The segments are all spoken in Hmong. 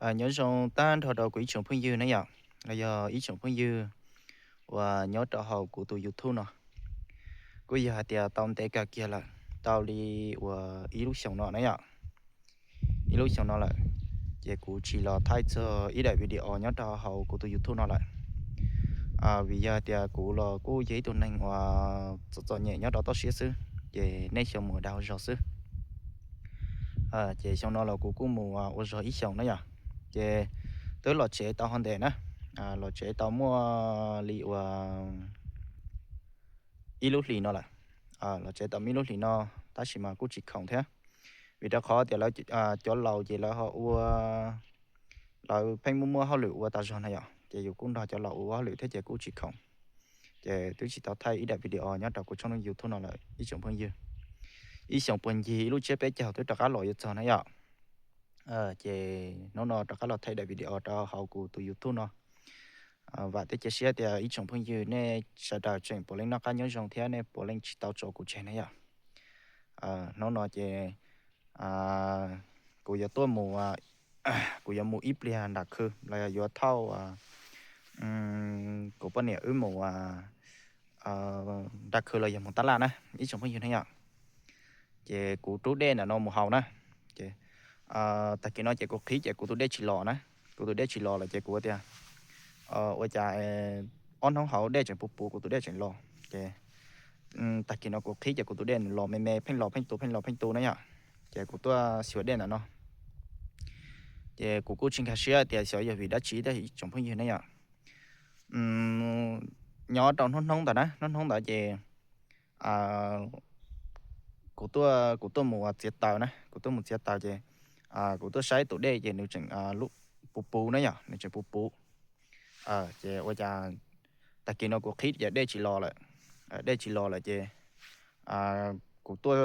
Nyob zoo tag nrho rau kuv ib tsoom phooj ywg na yom, los yog ib tsoom phooj ywg uas nyob rau hauv kuv tus YouTube no. Kuj yog hais tias tau ntev kawg kiag lawm, tau li uas ib lub xyoos no na yom, ib lub xyoos no lawm, ces kuv tsis los thaij txog ib daim video nyob rau hauv kuv tus YouTube no lawm. Vim yog tias kuv los kuj yog ib tug neeg uas txom txom nyem nyob rau toj siab xwb, ces nej xyov mus dag ua zog xwb. Ces xyoo no los kuv kuj mus ua zog ib xyoos na yom, ces twb los tsev tau ho ntev na, los tsev tau muaj li uas ib lub hlis no lawm. Los tsev tau muaj ib lub hlis no, tab sis mas kuj tsis khoom thiab, vim rau qhov tias lawv cov laus ces lawv ho ua, lawv pheej muaj muaj hauj lwm ua tas zog na yom, ces yus kuj nrog cov laus ua hauj lwm thiab ces kuj tsis khoom. Ces twb tsis tau thaij ib daim video nyob rau kuv tshooj YouTube no lawm ib tsoom phooj ywg. Ib xyoos puag ncig ib lub tsiab peb caug twb rov qab los yuav txog na yom. Ces hnub no rov qab los thaij daim video rau hauv kuv tus YouTube no. Vam thiab cia siab tias ib tsoom phooj ywg nej sawv daws tseem puav leej noj qab nyob zoo thiab nej puav leej tsis tau tso kuv tseg na yom. Hnub no ces kuv yuav tuaj mus, kuv yuav mus ib pliag nram khw los yog yuav thauj kuv poj niam wb mus nram khw los yog mus tab laj na ib tsoom phooj ywg na yom. Ces kuv rub dej ntawm no mus haus na. Ces tag kis no ces kuv qhib ces kuv tus dej tsis los na. Kuv tus dej tsis los lawm ces kuv tias ua cas ob hnub hauv dej tseem puv puv, kuv tus dej tseem los. Ces tag kis no kuv qhib ces kuv tus dej los me me, pheej los pheej tu, pheej los pheej tu na yom. Ces kuv tuaj xyuas dej ntawm no, ces kuv kuj tsis nkag siab tias xyov yog vim dab tsi thiab ib tsoom phooj ywg na yom. Nyob rau hnub hnub ntawd na, hnub hnub ntawd ces kuv tuaj, kuv tuaj mus txiav taws na, kuv tuaj mus txiav taws ces kuv tuaj saib tus dej ces nws tseem puv puv na yom, nws tseem puv puv. Ces ua cas tag kis no kuv qhib ces dej tsis los lawm. Dej tsis los lawm ces kuv tuaj,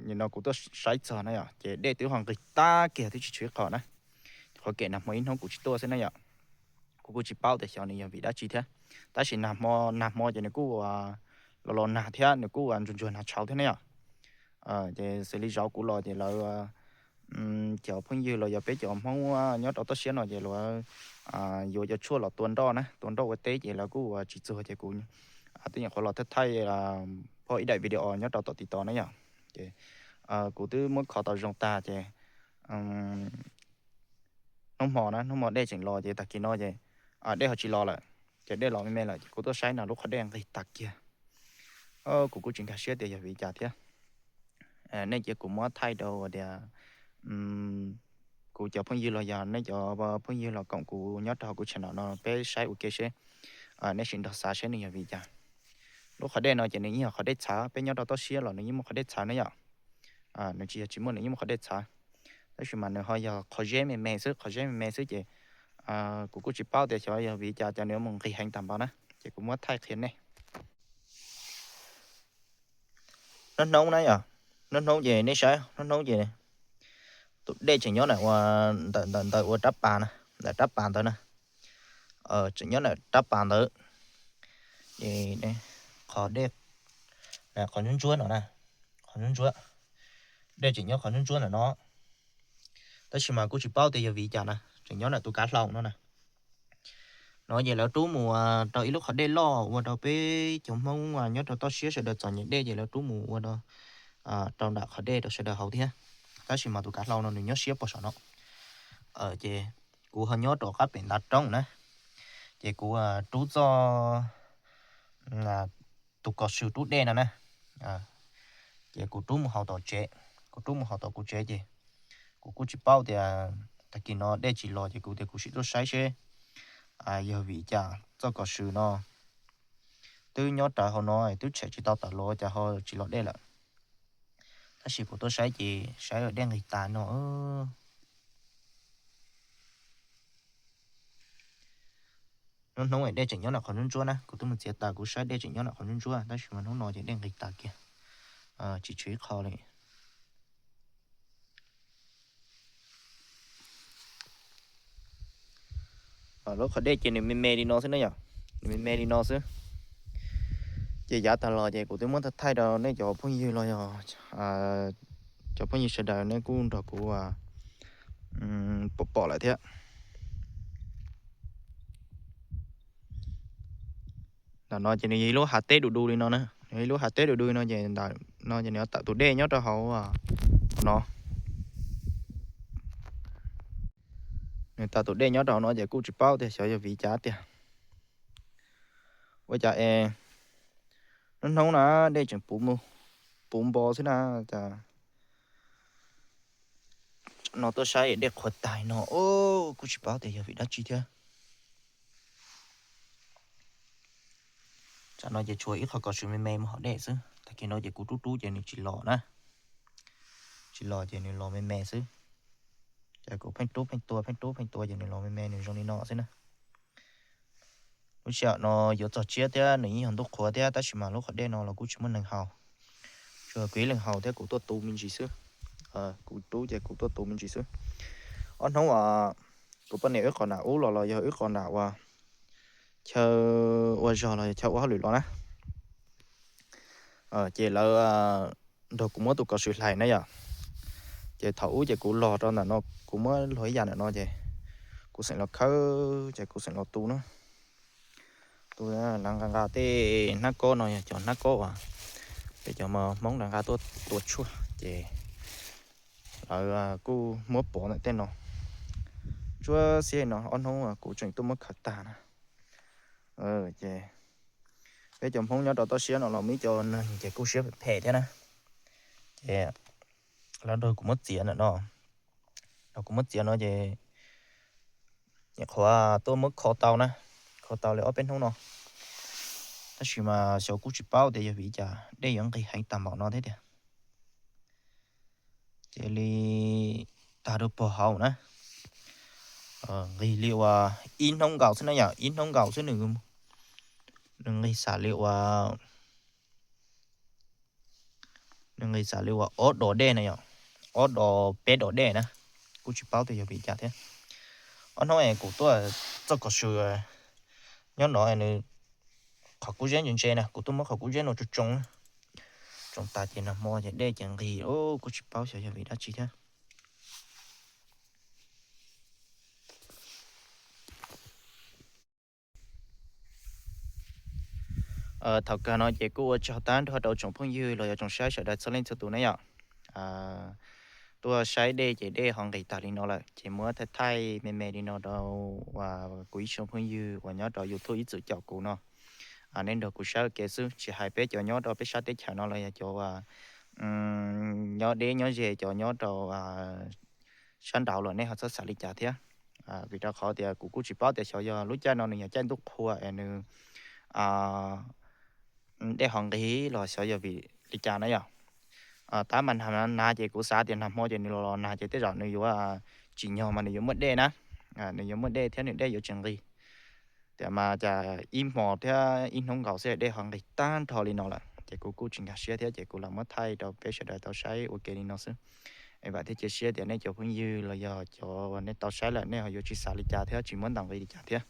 nim no kuv tuaj saib txog na yom, ces dej twb ho nqis tag kiag twb tsis tshuav ib qho na. Qhov kev nag hmo ib hnub kuv tsis tuaj xwb na yom. Kuv kuj tsis paub tias xyov nws yog vim dab tsi thiab, tab sis nag hmo, nag hmo ces nws kuj los los nag thiab nws kuj ntsuag ntsuag nag tshauv thiab na yom. Ces xws li zaum kuv los ces lawv, cov phooj ywg los yog peb cov Hmoob nyob rau toj siab no ces lawv yuav cov tshuaj los tua nroj na, tua nroj ua teb ces lawv kuj tsis txuag ces kuv twb nyuam qhuav los thaij thaij phoj ib daim video nyob rau tom TikTok na yom. Ces kuv twb muab kho tau zoo tag ces hnub hmo na, hnub hmo dej tseem los ces tag kis no ces dej ho tsis los lawm, ces dej los me me lawm ces kuv tuaj saib no lub qhov dej nqis tag kiag. Kuv kuj tsis nkag siab tias yog vim cas thiab. Nej cia kuv muab thaij rau tias kuv cov phooj ywg los yog nej cov phooj ywg los koom kuv nyob rau hauv kuv channel no peb saib ua ke seb, nej sim nrog xav seb nws yog vim cas. Lub qhov dej no ces nws yeej yog qhov dej txhawv, peb nyob rau toj siab los nws yeej muaj qhov dej txhawv na yom. Nws tsis yog tsis muaj, nws yeej muaj qhov dej txhawv, tab sis mas nws ho yog qhov zeb me me xwb, qhov zeb me me xwb ces kuv kuj tsis paub tias xyov yog vim cas cas nws mus nqis heev tag npaum na, ces kuv muab thaij qhia nej. Hnub hnub na yom, hnub hnub ces nej saib, hnub hnub ces tus dej tseem nyob ntawm, ntawm ntawm ua rab pas na, ntawm rab pas ntawd na, tseem nyob ntawm rab pas ntawd. Ces qhov dej, qhov ntsuab ntsuab no na, qhov ntsuab ntsuab, dej tseem nyob qhov ntsuab ntsuab ntawm no. Tab sis mas kuj tsis paub tias yog vim cas na, tseem nyob ntawm tus kav hlau no na. No ces lawv rub mus rau ib lub qhov dej loj ua rau peb cov Hmoob nyob rau toj siab sawv daws txom nyem dej ces lawv rub mus ua rau nram qhov dej rau sawv daws haus thiab. Tab sis mas tus kav hlau no nws nyob siab puag saum no. Ces kuv ho nyob rau qab pem ntav roob na, ces kuv rub txoj, tus kos sw rub dej no na, ces kuv rub mus haus tom tsev, kuv rub mus haus tom kuv tsev ces kuv kuj tsis paub tias tag kis no dej tsis los ces kuv tias kuv sim tuaj saib seb yog vim cas txoj kos sw no twb nyob rawv hauv no twb tshem tsis tau tawm los cas ho tsis los dej lawm. Tab sis kuv tuaj saib ces saib dej nqis tas no. Hnub hnub dej tseem nyob ntawm qhov ntsuab ntsuab na, kuv twb mus txiav taws kuv saib dej tseem nyob ntawm qhov ntsuab ntsuab, tab sis mas hnub no ces dej nqis tas kiag, tsis tshuav ib qho li. Lub qhov dej ces nws me me li no xwb na yom, nws me me li no xwb. Ces yav tag los ces kuv twb muab thaij thaij rau nej cov phooj ywg los yog cov phooj ywg sawv daws nej kuj nrog kuv pom pom lawm thiab. Ntawm no ces nws yog ib lub hav teb du du li no na, nws yog ib lub hav teb du du li no ces ntawm no ces nws tawm tus dej nyob rau hauv no. Nws tawm tus dej nyob rau hauv no ces kuj tsis paub tias xyov yog vim cas tiag. Ua cas es hnub hnub na dej tseem puv npo xwb na, cas no tuaj saib dej qhuav tag no, kuj tsis paub tias yog vim dab tsi thiab. Tsam no ces tshuav ib qho kos sw me me mus hauv dej xwb, tag kis no ces kuv rub rub ces nws tsis los na, tsis los ces nws los me me xwb. Ces kuv pheej rub pheej tua pheej rub pheej tua ces nws los me me nws zoo li no xwb na. Lub sij hawm no yuav txog tsiab thiab nws yeej yog ntuj qhuav thiab tab sis mas lub qhov dej no los kuj tsis muaj neeg haus, tsuas kuv ib leeg haus thiab kuv tuaj tu me ntsis xwb. Kuv rub ces kuv tuaj tu me ntsis xwb. Ob hnub uas kuv poj niam wb qhov nam ub los los yog wb qhov nam uas chaw ua zog los yog chaw ua hauj lwm los na, ces lawv nrog kuv muab tus kos sw hlais na yom. Ces thaum ub ces kuv los rau ntawm no, kuv muab luag ib yam ntawm no ces kuv xeem los khawb ces kuv xeem los tu na. Tu lawv nqa nqa tej hnab kob no yog cov hnab kob uas peb cov Hmoob nqa nqa tuaj tua tshuaj ces lawv kuj muab pov ntawm tej no. Tsuab xiab no ob hnub kuv tseem tuaj muab khaws tag na. Ces peb cov Hmoob nyob rau toj siab no los muaj ib co neeg ces kuj siab phem phem thiab na. Ces lawv nrog kuv muab txiav ntawm no, nrog kuv muab txiav no ces nyuam qhuav tuaj muab kho tau na, kho tau li ob peb hnub no. Tab sis mas xyov kuj tsis paub tias yog vim cas dej yuav nqig heev tag npaum no thiab tiag. Cia li tag rau pog hauv na. Nqig li uas ib hnub nkaus xwb na yom, ib hnub nkaus xwb nws, nws nqig xam li uas, nws nqig xam li uas ob dos dej na yom, ob dos peb dos dej na, kuj tsis paub tias yog vim cas thiab. Ob hnub es kuv tuaj txoj kos sw nyob no nws qhov kub zeb ntse ntse na, kuv tuaj muab qhov kub zeb no tsoo tsoo, tsoo tas ces nag hmo ces dej ces nqig, kuj tsis paub xyov yog vim dab tsi thiab. Thaum kawg no ces kuj ua tsaug tag nrho rau tsoom phooj ywg los yog tsoom saib sawv daws txhua leej txhua tus na yom. Tuaj saib dej ces dej ho nqis tag li no lawm ces muab thaij thaij me me li no rau kuv ib tsoom phooj ywg uas nyob rau YouTube ib txwm caum kuv no. Nej nrog kuv saib ua ke xwb, tsis hais peb cov nyob rau peb sab teb chaws no los yog cov nyob deb nyob ze, cov nyob rau sab nraud los nej ho txhob xav li cas thiab. Vim rau qhov tias kuv kuj tsis paub tias xyov yog lub caij no nws yog caij ntuj qhua es nws dej ho nqig los xyov yog vim li cas na yom. Tab mas nag, nag ces kuv xav tias nag hmo ces nws los los nag ces tej zaum nws yuav tsim nyog mas nws yuav muaj dej na, nws yuav muaj dej thiab nws dej yuav tsis nqig. Tiam mas cas ib hmo thiab ib hnub nkaus xwb dej ho nqig tag nrho li no lawm ces kuv kuj tsis nkag siab thiab ces kuv lam muab thaij rau peb sawv daws tau saib ua ke li no xwb. Es vam thiab cia siab tias nej cov phooj ywg los yog cov uas nej tau saib lawm nej ho yuav tsis xav li cas thiab tsis muab ntaus nqi li cas thiab.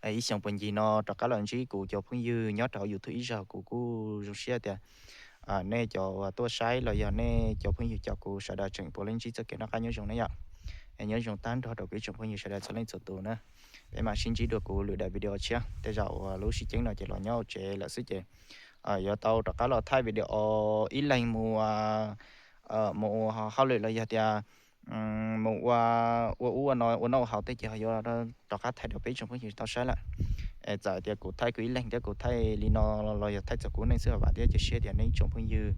Ib xyoo puag ncig no rov qab los ntsib kuv cov phooj ywg nyob rau YouTube ib zaug kuv kuj zoo siab tias nej cov uas tuaj saib los yog nej cov phooj ywg caum kuv sawv daws tseem puav leej ntsib txoj kev noj qab nyob zoo na yom. Es nyob zoo tag nrho rau kuv ib tsoom phooj ywg sawv daws txhua leej txhua tus na. Peb mam sib ntsib dua kuv lwm daim video tshiab, tej zaum lub sib ceeb no ces los nyob hauv tsev lawm xwb ces yuav tau rov qab los thaij video ib leeg mus mus ua hauj lwm los yog tias mus ua, ua ub ua no ua noj ua haus tej ces ho yuav rov qab thaij rau peb ib tsoom phooj ywg tau saib lawm. Es txawm tias kuv thaij kuv ib leeg thiab kuv thaij li no los yog thaij txog kuv neej xwb, vam thiab cia siab tias nej ib tsoom phooj ywg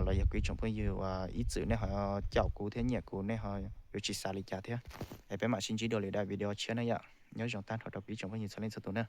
los yog kuv ib tsoom phooj ywg uas ib txwm nej ho caum kuv thiab nyiam kuv nej ho yuav tsis xav li cas thiab. Es peb mam sib ntsib dua lwm daim video tshiab na yom. Nyob zoo tag nrho rau kuv ib tsoom phooj ywg txhua leej txhua tus na.